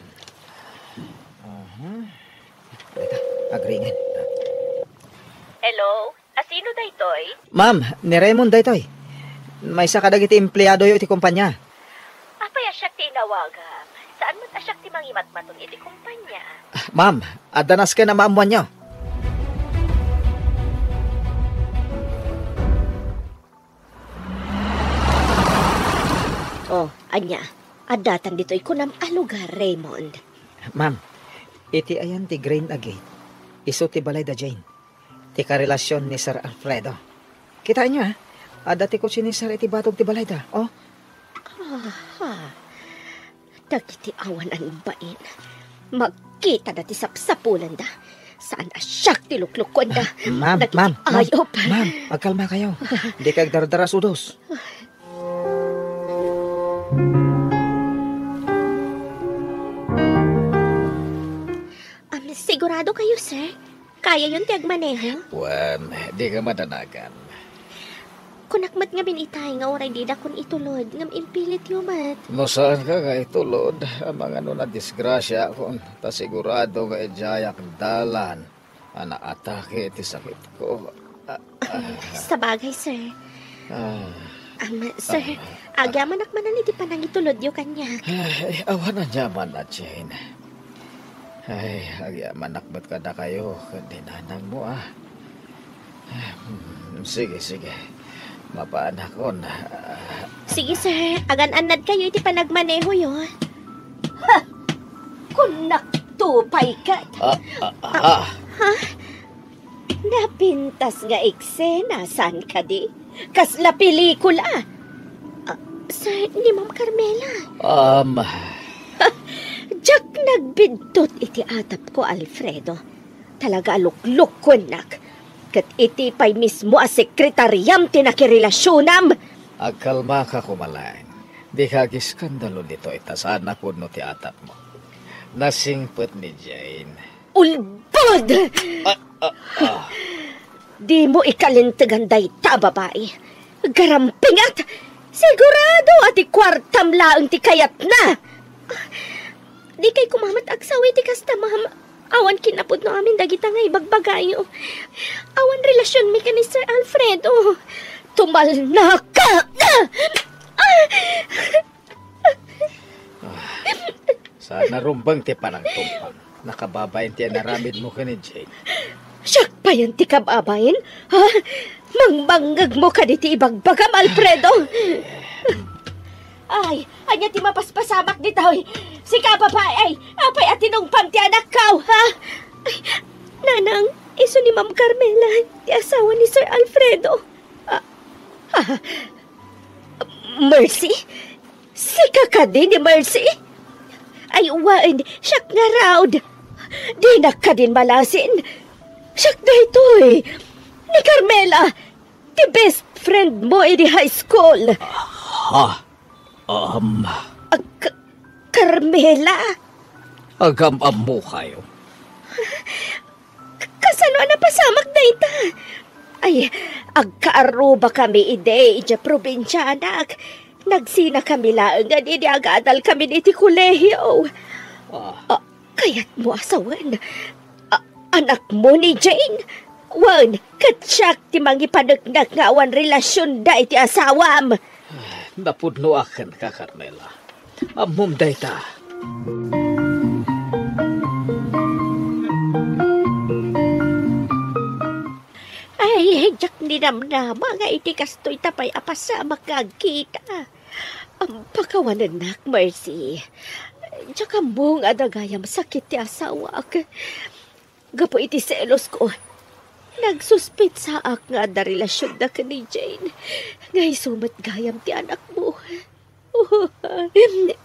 aha. Dayta, agringen. Hello? Asino daytoy? Ma'am, ni Raymond daytoy. Maysa kadagiti empleadoyo iti kumpanya. Apay a siak ti inawagam? Saan met a siak ti mangimatmaton iti kumpanya? Ah, ma'am, adda nasken a maammoanyo. Oh, ania? Addatan ditoy kunam a lugar, Raymond? Ma'am, iti ayan ti Grain Agate, isu ti balay da Jane. Ti karelasion ni Sir Alfredo. Kitaenyo, a? Adda ti kotse ni Sir iti batog ti balayda. Oh. Aha. Dagiti awanan bain. Magkitada ti sapsapulenda. Saan a siak ti luklukuenda. Ma'am, Dagiti ma'am, ma'am, ayop. Ma'am, agkalmakayo. Dika agdardarasudos. Am, sigurado kayo, sir? Kayayon ti agmaneho? Wen, dika madanagan. Kunak met ngamin itay nga uray didakon itulod, ngem impilityo met. No saanka nga itulod, amangan no nadisgrasiakon, ta sigurado nga idiayak dalan a naatake ti sakitko. Ah, ah. Sabagay, sir. Ah. Am, sir, ah, agyamanak manen iti panangitulodyo kaniak. Ay, awan aniaman a, Jane. Ay, agyamanak met kadakayo ken ni nanangmo, a. Hmm, sige, sige. Mapaanakon. Sige, sir. Agan-annadkayo iti panagmanehoyo. Ha! Kunak to pay ket. Ah, ah, ah. Ha? Napintas nga eksena, saan kadi? Kasla pelikula. Ah, sir, ni Ma'am Carmela. Um. Diak nagbidtot iti atapko, Alfredo. Talaga a luklukuennak. Ket iti pay mismo a sekretariam ti nakirelasionam. Agkalmaka koma laeng. Dika agiskandalo ditoy ta saan a pudno ti atapmo. Nasingpet ni Jane. Ulbod! Ah, ah, ah. Dimo ikalintegan dayta a babai. Garampingat! Sigurado a ti kuartam laeng ti kayatna! Dikay koma met agsaw iti kasta, ma'am. Awan kinapudno amin dagita nga ibagbagayo. Awan relasionmi ken ni Sir Alfredo. Tumalnaka! Ah! Saan a rumbeng ti panangtumbang. Nakababain ti inaramidmo ken ni Jane. Siak payen ti kababain? Ha? Mangbangngegmo kadi ti ibagbagam, Alfredo? Ay, ania ti mapaspasamak ditoy? Sika, babai, apay a tinungpam ti anakko, ha? Ay, Nanang, isu ni Ma'am Carmela, ti asawa ni Sir Alfredo. Ah, ah, Mercy? Sika kadi ni Mercy? Ay, wen, siak ngarud. Dinak kadin malasin. Siak daytoy. Ni Carmela, ti best friend mo idi high school. Ha? Um. Ah, Ka-, Carmela? Agam-ammokayo. Kasano a napasamak dayta? Ay, agkaarrubakami idi idiay probinsia, anak. Nagsinakami laengen idi agadalkami iti kolehio. Ah. Ah, kayatmo a sawen? Ah, anakmo ni Jane? Wen, ket siak ti mangipaneknek nga awan relasionda iti asawam. Napudnoak kenka, Carmela. Ammom dayta. Ay, diak ninamnama nga iti kastoy ta pay a pasamak nga agkita. Ampakawanennak, Mercy. Diak ammo nga adda gayam sakit ti asawak. Gapu iti selosko, nagsuspetsaak nga adda relasionda ken ni Jane, nga isu met gayam ti anakmo.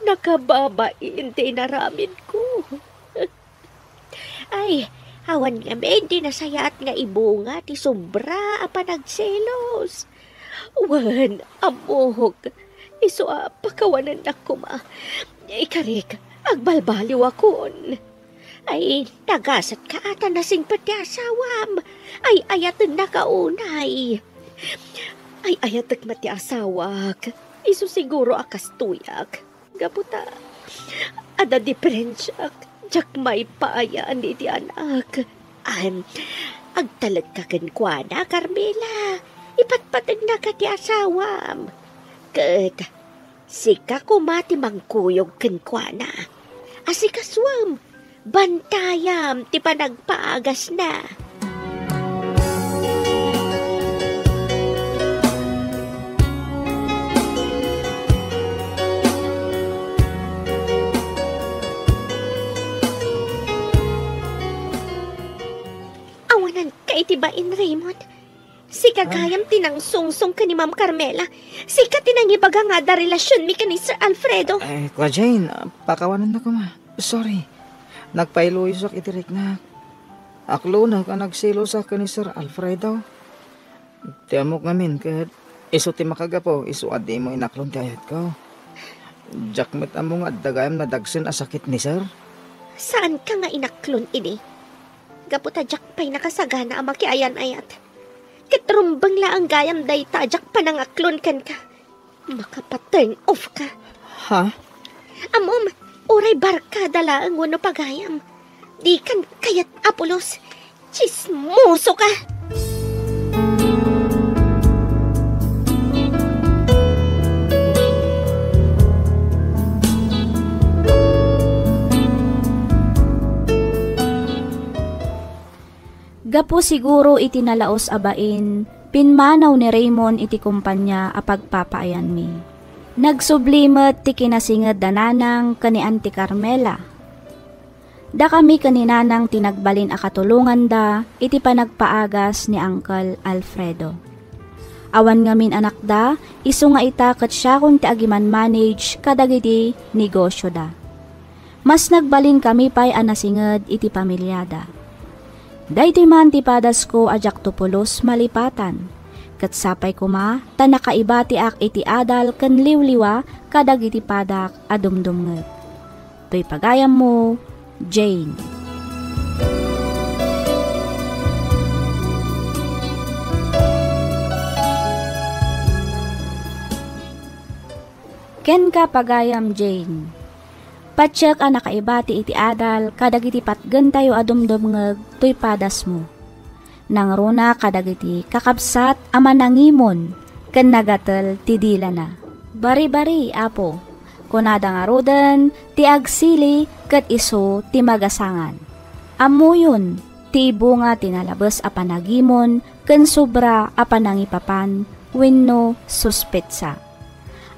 Nakababain ti inaramidko. Ay, awan ngamin ti nasayaat nga ibunga ti sobra a panagselos. Wen, ammok, isu a pakawanennak koma. Ikarik, agbalbaliwakon. Ay, nagasatka a ta nasingpet ti asawam. Ay-ayatennaka unay. Ay-ayatek met ti asawak. Isu siguro a kastoyak. Gapu ta adda diperensiak, diak maipayan iti anak. Am, agtalekka kenkuana, Carmela. Ipatpategnaka ti asawam. Ket sika koma ti mangkuyog kenkuana. Asikasuem, bantayam ti panagpaagasna. Awananka iti bain, Raymond. Sika gayam ti nangsungsong ken ni Ma'am Carmela. Sika ti nangibaga nga adda relasionmi ken ni Sir Alfredo. Eh, Kua Jane, ah, pakawanennak koma. Sorry. Nagpailuyosak iti riknak. Aklonek a nagselosak ken ni Sir Alfredo. Ti ammok ngamin ket isu ti makagapu, isu a dimo inaklon ti ayatko. Diak met ammo nga adda gayam nadagsen a sakit ni Sir. Saanka nga inaklon idi? Gapu ta diak pay nakasagana a makiayan-ayat. Ket rumbeng laeng gayam dayta a diak panangaklon kenka. Makapa-turn off ka. Ha? Ammom, uray barkada laeng wenno pagayam. Dikan kayat a pulos. Tsismoso ka! Gapu siguro iti nalaus a bain, pimmanaw ni Raymond iti kompania a pagpapaayanmi. Nagsubli met ti kinasinged da Nanang ken ni Auntie Carmela. Dakami ken ni Nanang ti nagbalin a katulonganda iti panagpaagas ni Uncle Alfredo. Awan ngamin anakda, isu nga ita ket siakon ti agiman-manage kadagiti negosioda. Mas nagbalinkami pay a nasinged iti pamiliada. Daytoy man ti padasko a diakto pulos malipatan, Ket sapay koma ta nakaibatiak iti adal ken liwliwa kadagiti padak a dumdumngeg. Toy pagayammo, Jane. Kenka, pagayam Jane. Patiek a nakaibati iti adal kadagiti patgentayo a dumdumngeg toy padasmo. Nangruna kadagiti kakabsat a manangimon ken nagatel ti dilana. Baribari, Apo, kunada ngaruden ti agsili ket isu ti magasangan. Ammoyon ti ibunga ti nalabes a panagimon ken sobra a panangipapan wenno suspetsa.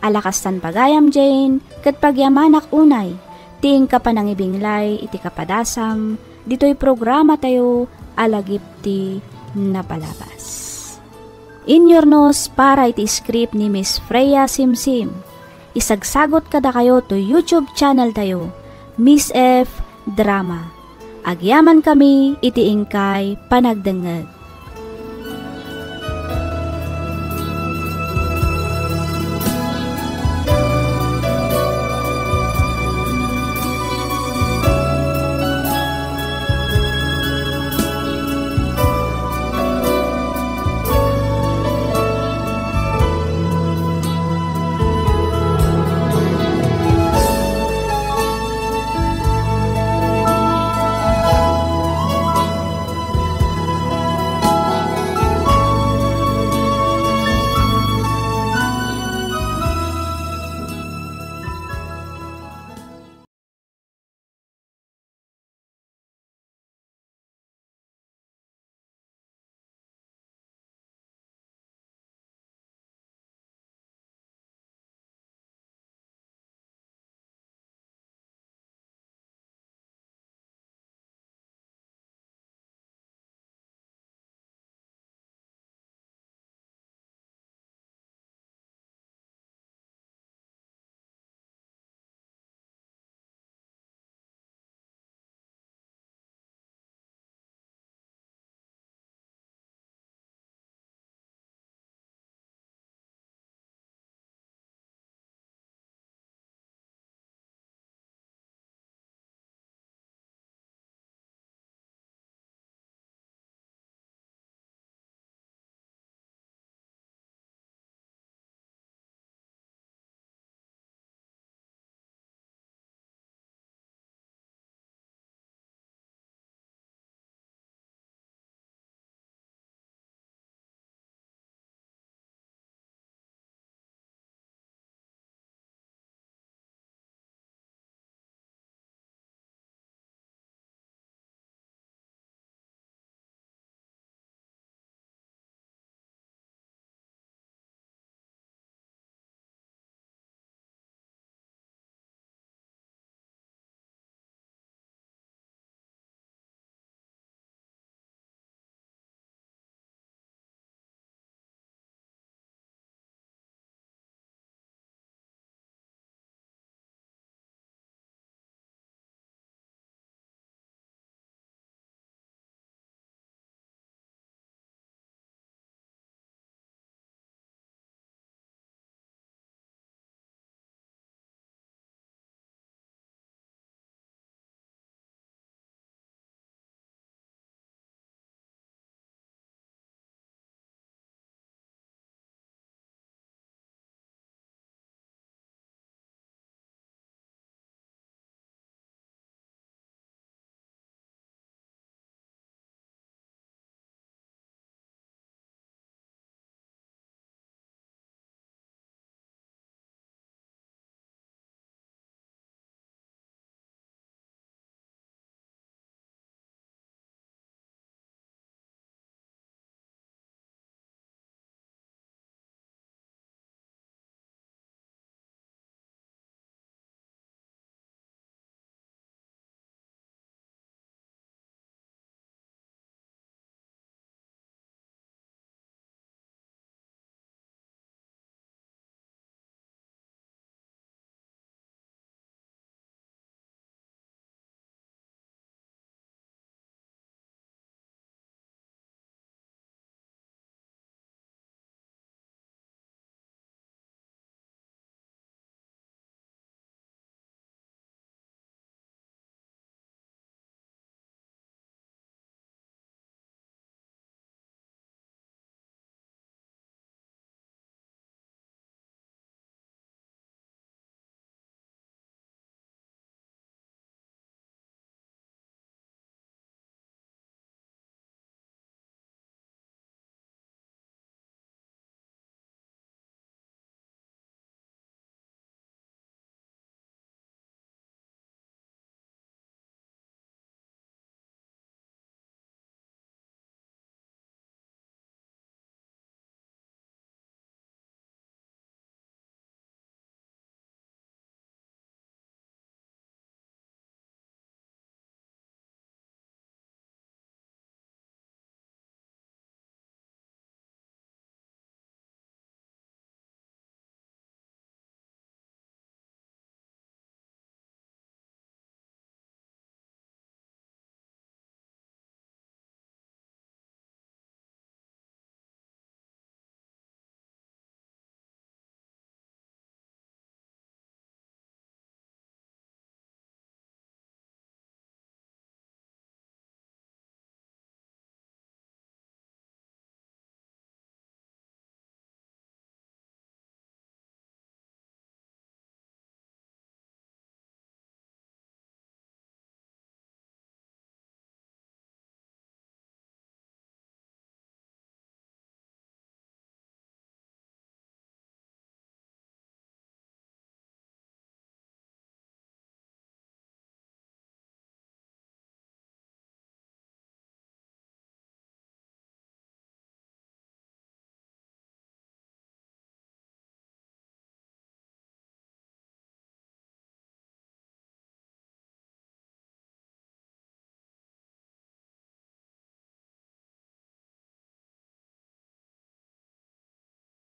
Ala kastan, pagayam Jane, ket pagyamanak unay ti inka panangibinglay iti kapadasam ditoy programatayo a Lagip ti Napalabas. Inyurnos para iti script ni Miss Freya Simsim. Isagsagot kadakayo to YouTube channel tayo, Miss F Drama. Agyaman kami iti inkay panagdengngeg.